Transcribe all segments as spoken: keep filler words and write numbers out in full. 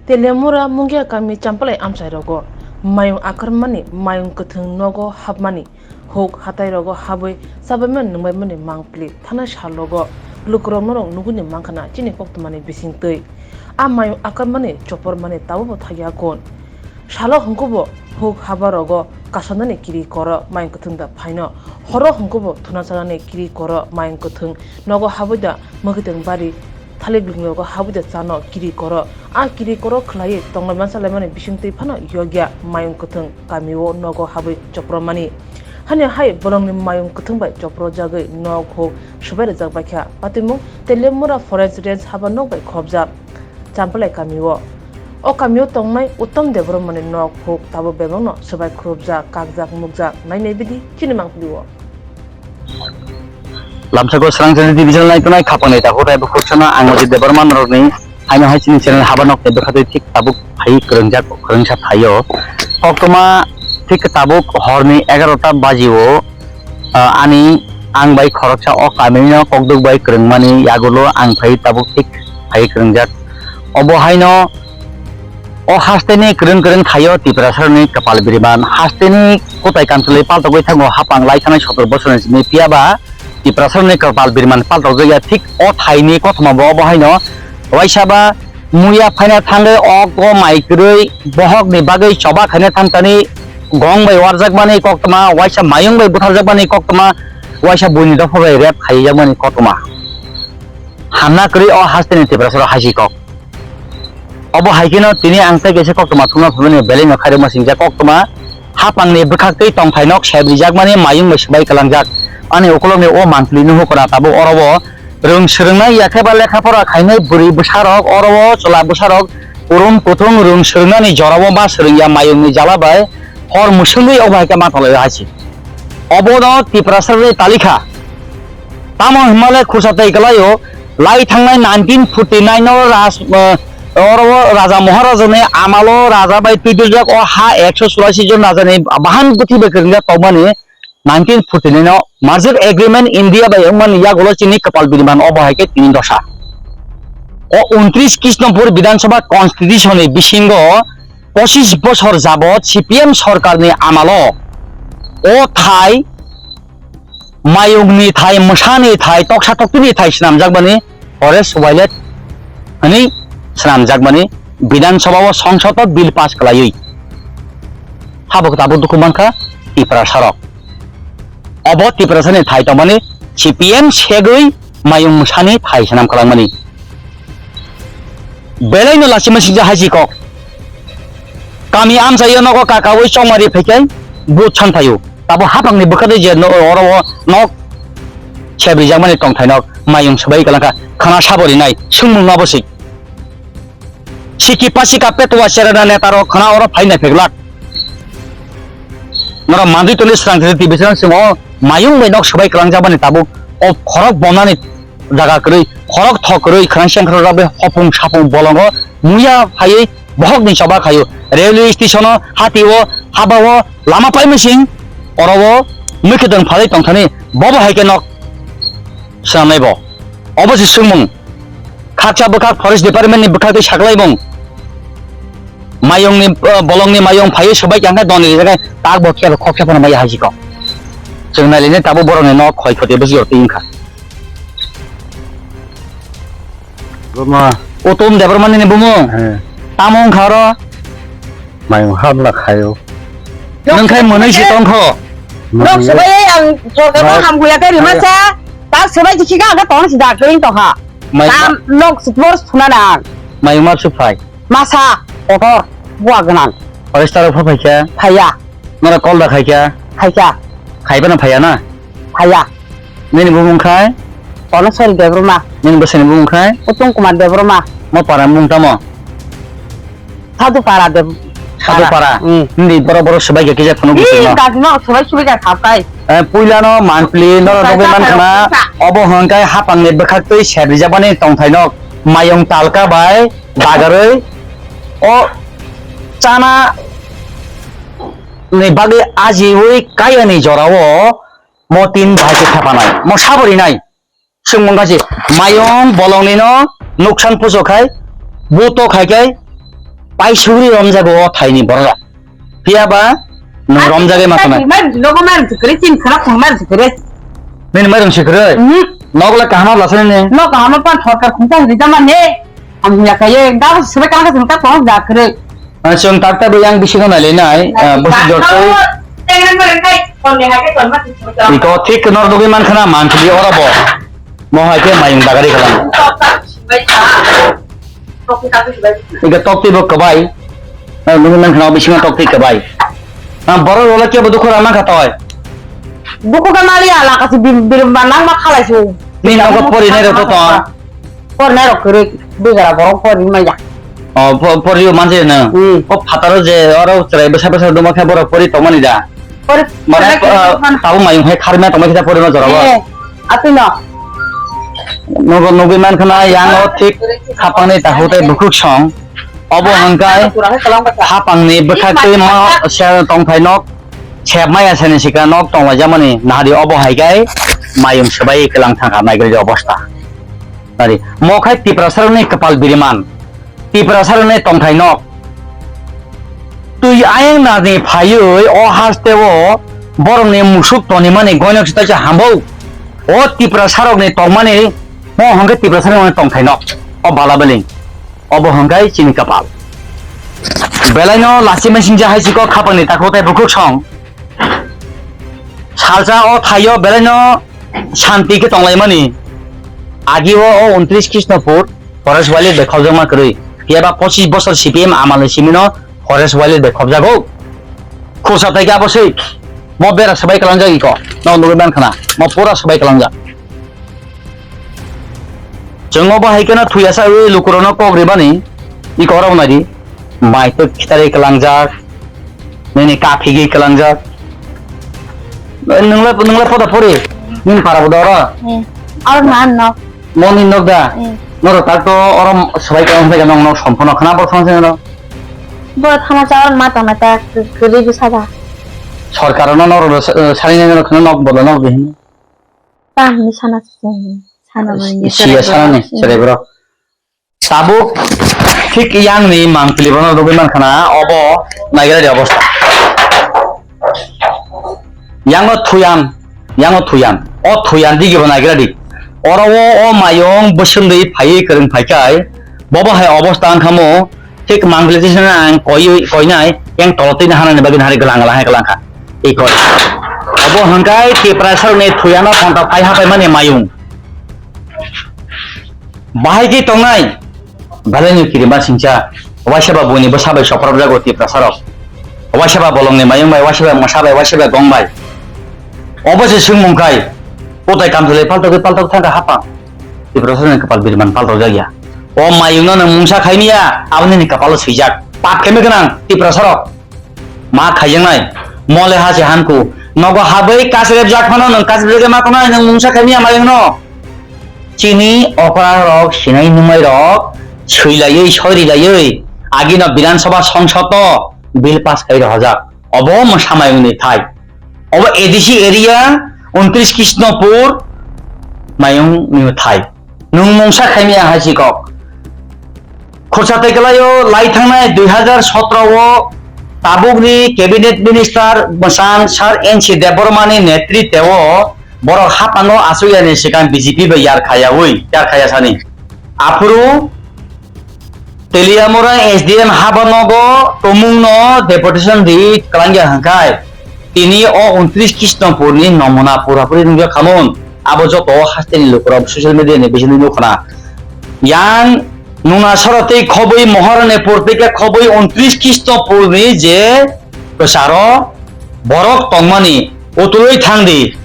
Telemura Mungia kami Champalai amchai rogo mayung akarmani, mayung kwthwng nogo hapmani, huk hatai rogo habwi chabaimani nungbaimani mangpili thana sal rogo lukurok norok nuguni mankha na chini koktwmani bisingtwi. A mayung akarmani chopormani tabukbo thakya kun. Salo hwnkubo huk haba rogo kasonani kiri koro mayung kwthwng da phaino. Horo hwnkubo thuna chanani kiri koro mayung kwthwng nogo habwi da mwkhwtwng bari thalik lwng rogo habwi da chano kiri koro. A kiri koro khwlaiwi tonglai mansa laimani bisingtwi phano yokya mayung kwthwng kamio nogo habwi chopromani. Hani hai bolongni mayung kwthwng bai choprojagwi nok huk swbai rwjak baikha. Patimung Telemura Forest Range haba nok bai khobjak. Champalai kamio. O kamio tongnai Uttom Debbarmani nok huk tabuk bebakno swbai khurupjak, kakjak, mukjak, nainai bidi chini mangpilio. Lamsako Srangchari division lai tongnai khapang neta hutai bukhuk sana ang Ajit Debbarma norokni haino hai chini channel haba nok tei bwkhatwi thik tabuk phai kwrwngjak kwrwngsa thaio. Koktwma thik tabuk horni egarota bajio. Ah, ani ang bai khoroksa o kamino kokduk bai kwrwngmani yagulo ang phai tabuk thik phai kwrwngjak. Obo haino o hasteni kwrwng kwrwng thaio Tiprasarokni kwpal biriman, hasteni kwtai kamchwlwi paltogwi thango hapang lai thanai sotor bosorni simi, phiyaba Tiprasarokni kwpal biriman paltokjakya thik o thaini kothoma bo obo haino waisa ba Muya phaina thangwi o ko mai kwrwi bohokni bagwi choba khaina thangtani gong bai warjakmani koktwma, waisa mayung bai butharjakmani koktwma, waisa buini dopha bai rep khaijakmani koktwma. Hamna kwrwi o hasteni Tiprasarok haisi kok. Obo hai kheno tini ang tei kaisa koktwma thumna phunukni belai no khairokma singjak koktwma. Hapangni bwkhaktwi tongthainok sep rijakmani mayung bai swbai kwlangjak. Ani ukulokni o mangpili nuhukora tabuk oro o rwng swrwngnai ya khe ba lekha pora khainai bwrwi bwsarok, oro o chwla bwsarok kurum kuthung rwng swrwngnani jorao ma swrwngya mayungni jala bai hor mwswngwi obo hai khe ma tonglaio hai se. Obono Tiprasarokni talikha. Tamo hwnmale khursa tei kwlaio, lai thangnai nineteen forty nine o Raj, eh, oro o Raja Maharajani amalo raja bai twi tuljak o ha ekso churasi jon rajani bahan bwthwi bai kwrwngjak tongmani nineteen forty nine o merger agreement India bai wngmani yagulo chini kwpal biriman obo hai khe tini dosa. O untris Krishnapur Bidhan Sabha constitution ni bisingo pochis bosor jabot C P M sorkarni amalo o thai mayungni thai, mwsani thai, toksa toktini thai swnamjakmani forest wildlife hwnwi swnamjakmani Bidhan Sabha o Songsod o bill pass khlaiwi. Tabuk tabuk dukhu mankha Tiprasarok. Obo Tiprasani thai tongmani C P M segwi mayung mwsani thai swnam kwlangmani. Belai no lachima singja hai si kok. Kami amchaio nogo kakaui chongmari phaikhai but san thaio. Tabo hapangni bwkhadi je no-, oro o nok sebrijak mani tongthai nok mayung swbai kwlangkha khana sabori nai swngmung no bwswi. Siki pasika petua cherana neta rok khana oro phai nai pheglak. Norok manjui toni srang tini tibisrang simo mayung bai nok swbai kwlangjak mani tabuk o khorok bonani jaga kwrwi, khorok thok kwrwi, khwrang sengkrak rok bai hopung sapung bolongo muya phaiwi bohokni choba khaio. Railway station o, hati o, haba o, lama paimwsing oro o mwkhwtwng phalwi tongthani, bobo hai khe nok swnamnai bo. Obo se swngmung. Khaksa bwkhak forest department ni bwkhak tei saklaimung. Mayung ni, uh, bolong ni mayung phaiwi swbai khe ang khe doni rijak khe tak bo khe khok khe phano maya hai si kok. Chwng nai le tabuk borok ni nok khoi khoti bwswk twi wngkha. Buma. Utum Debbarma nini bumung? He. Tamo wngkha oro? Mayung hamla khaio. Nwng khai mwnwi si tongkho. Nok swbai ang sorkar no ham kuya khe rima sa. Tak swbai si kha kha tong si da kring to kha. Mai- Tam nok sipor suna na. Mayung map su phai. Masa kotor bua gwnang. Forester rok pha phaikha? Phaiya. Nora call da khaikha? Khaikha. Khaiba na phaiya na? Phaiya. Nini bumung khai? Kono sori Debbarma. Nini bwsani bumung khai? Uttom Kumar Debbarma. Mo para mung tamo? Sadhu para Deb-, Sadhu para. Para. Hmm. Hindi boro boro swbai khe kisa phunuk Ih, bisingno. Dadi no swbai swbai kha khap kai. Eh, puila no manpli, noro nogwi man khana, obo hwnkhai hapang ni bwkhak twi sep rijak mani tongthai nok, mayung talka bai bagarwi o chana ni bagwi ajiwi kaya ni jora o mo tin bahai khe thepanai, mo sabo rinai. Swngmung kha se, mayung bolong ni no nuksan puso khai, buto khai khai, Pai sugri romjago o thaini borok. Phiya ba nwng romjagwi ma tongnai. Mai rung si nogo mai rung si kwrwi, chini khana khung mai rung si kwrwi. Nini mai rung si kwrwi? Mhm. Nok le kaham bwla sani ni? Nok kaham pan thorkar khung ta rijama ne. Ang ya kaye da swbai kala ka sung ta khung ja kwrwi. Ah, chwng tak ta bo yang bisingo nai le nai, ah, bosi jor tei. Tengen bare kai, kon le ha ke kon ma si. Iko thik nor dugwi man khana man thili ora bo. Mo hai khe mayung dagari khalang. Iko tokti bo kwbai. Ah, nugwi man khana bisingo tokti kwbai. Ah, borok rok le kebo dukhu rang man kha toi. Dukhu khe mali ala kasi bir, bir manang ma khalai su. Ni nogo pori nai rok to to. Pori nai rok kwrwi bujara borok pori maya. O, po-, pori o manje na. Hmm. O phataro je oro chwrai bwsa bwsa duma khe borok pori tongmani da. Pori, mane, pori ah, tongmani. Tabuk mayung hai kharma tongmani khe pori ma jora bo. Eh, atwi no. Nogo nugwi man khana yang o thik khapangni takhuk tei bukhuk song. Obo hwnkhe khapangni bwkhak tei mo se tongthai nok. Sep maya sani sika nok tonglaijak mani nahari obo hai khe mayung swbai kwlang thangkha naigradi obosta. Nari mo khai Tiprasarokni kwpal biriman, Tiprasarokni tongthai nok. Twi ayang nani phaiwi o hasteo borokni musuk tonimani goinok swtaisa hambou. O Tiprasarokni tongmani mo hwnkhe Tiprasarokni tongthai nok. O bala beling. Obo hwnkhe chini kapal. Belaino lachimai singcha hai chikok khapangni takhuk tei bukhuk song. Salsa o thaio belaino santi khe tonglaimani. Agio o untris Krishnapur Forest Wildlife bai khobjakma kwrwi. Phiya ba pochis bosor C P M amalni simino Forest Wildlife bai khobjago. Khursa tai khe abo se. Mo bera swbai kwlangjak iko. No nugwi man khana. Mo pura swbai kwlangjak. Chwng obo hai kheno thuya sawi lukurokno kok ribani, i kok rok nai di. Mai twi khitarwi kwlangjak, nini kaphigwi kwlangjak. Nwngle, nwngle poda pori, nini para boda oro. Hmm. Oro na nok. Mo ni nok da? Hmm. Norok tak to oro swbai kwlang phai nong nok somphono khna bor thang se no. Bor thana cha oro ma tong na ta kwrwi bwsa da. Sorkar no norok sari nai nok khna nok boda nok di. Tamo sana sana mani. Siya sana ni, serai bro. Tabuk thik yang ni mangpili bono rugwi man khana, obo naigra di obosta. Yango thuyan, yango thuyan. O thuyan digi bo naigra di. Oro o, o mayung bwswng dwi phaiwi kwrwng phaikai. Bobo hai obosta wngkha mo. Thik mangpili tisana ang koi, koinai, yang tolo twi hanani bagwi hari glang glang hai glang kha. Ikoi. Obo hwnkhe Tiprasarokni thuyano phonta phai hapai mani mayung. Bahai khe tongnai. Belaino kirima singcha. Waisa ba buini bwsa bai soprobjago Tiprasarok. Waisa ba bolongni mayung bai, waisa ba mwsa bai, waisa ba gong bai. Obo se swngmung khai. Kotai kamthwlwi paltogwi paltog thangkha hapang. Tiprasarokni kwpal biriman paltokjak ya. O mayungno nwng mungsa khaimya, aboni ni kwpalo swijak. Pap khaima gwnang Tiprasarok. Ma khaijaknai. Mole ha se hanku. Nogo habwi kasrep jak phano nwng kasrep jak ma tongnai nwng mungsa khaimya mayungno. Chini okra rok sinai nungmai rok swi laiwi sori laiwi agino Bidhan Sabha Songsod o bill pass khai rohorjak. Obo mwsa mayungni thai. Obo A D C area, untris Krishnapur, mayung ni thai. Nwng mungsa khaimya hai si kok. Khursa tei kwlaio lai thangnai dui hazar sotro o tabukni cabinet minister bwsang Sir N C Debbarma ni netritwo borok hapango achukya ni swkang B J P bai yar khayawi, yar khaya sani. Aphuru Teliamura S D M habanogo tumungno deputation ri kwlangya hwnkhe tini o untris Krishnapurni nomona purapuri nukjak khamun. Abo joto o hasteni lukurok social media ni bisingtwi nukhna. Yang nuna soro tei khobwi Moharani pur tei khe khobwi untris Krishnapurni je kwcharo borok tongmani utulwi thangdi.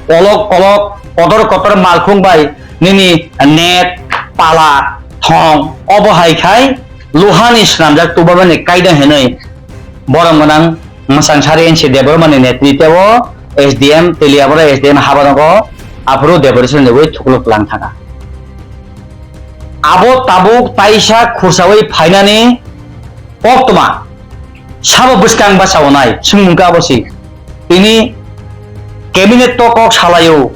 Kolok kolok, kotor kotor malkhung bai nini net, pala, thong, obo hai khai luhani swnamjak tubamani kaida hinwi borok gwnang mwchang sari N C Debbarmani netritwo S D M Teliabura S D M habanogo aphuru deputation riwi thukluk lang thangkha. Abo tabuk taisa khursawi phainani koktwma. Sabo bwskang bachao nai, swngmung khe abo si. Tini cabinet to kok salaio,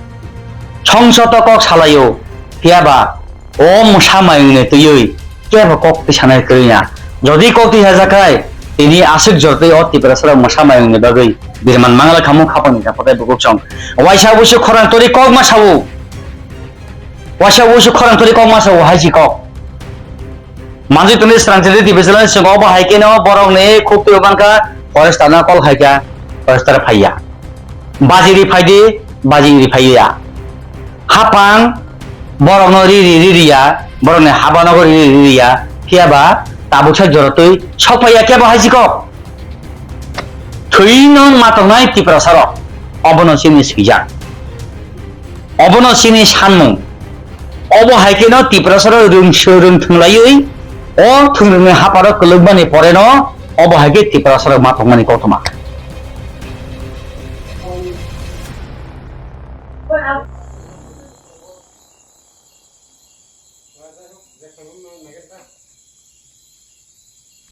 songsod to kok salaio, phiya ba o mwsa mayung ni twiwi kebo kok twi sanai kwrwi ya. Jodi kok twi hajakhai, tini aswk jortwi o Tiprasarok mwsa mayungni bagwi birman mangla khamung khapangni kapatai bukuksong. Waisa busu khorang tori kok ma sabu. Waisa busu khorang tori kok ma sabu, hai si kok. Manjui tongni srang chini Tiprasarokni swngo obo hai kheno borokni khuk twi mankha, forester no call khaikha, forester phaiya. Baji ri phaidi, baji ri phaiya. Hapang borokno riri ririya, borokni habanogo riri ririya, phiyaba tabuksa jorotwi sokphaiya kebo hai si kok. Thwino matoknai Tiprasarok, obono chini swijak. Obono chini sanmung. Obo hai kheno Tiprasarok rwngso rwng thwnglaiwi o thwngrwngni haparo kwlwkmani poreno obo hai khe Tiprasarok matokmani koktwma.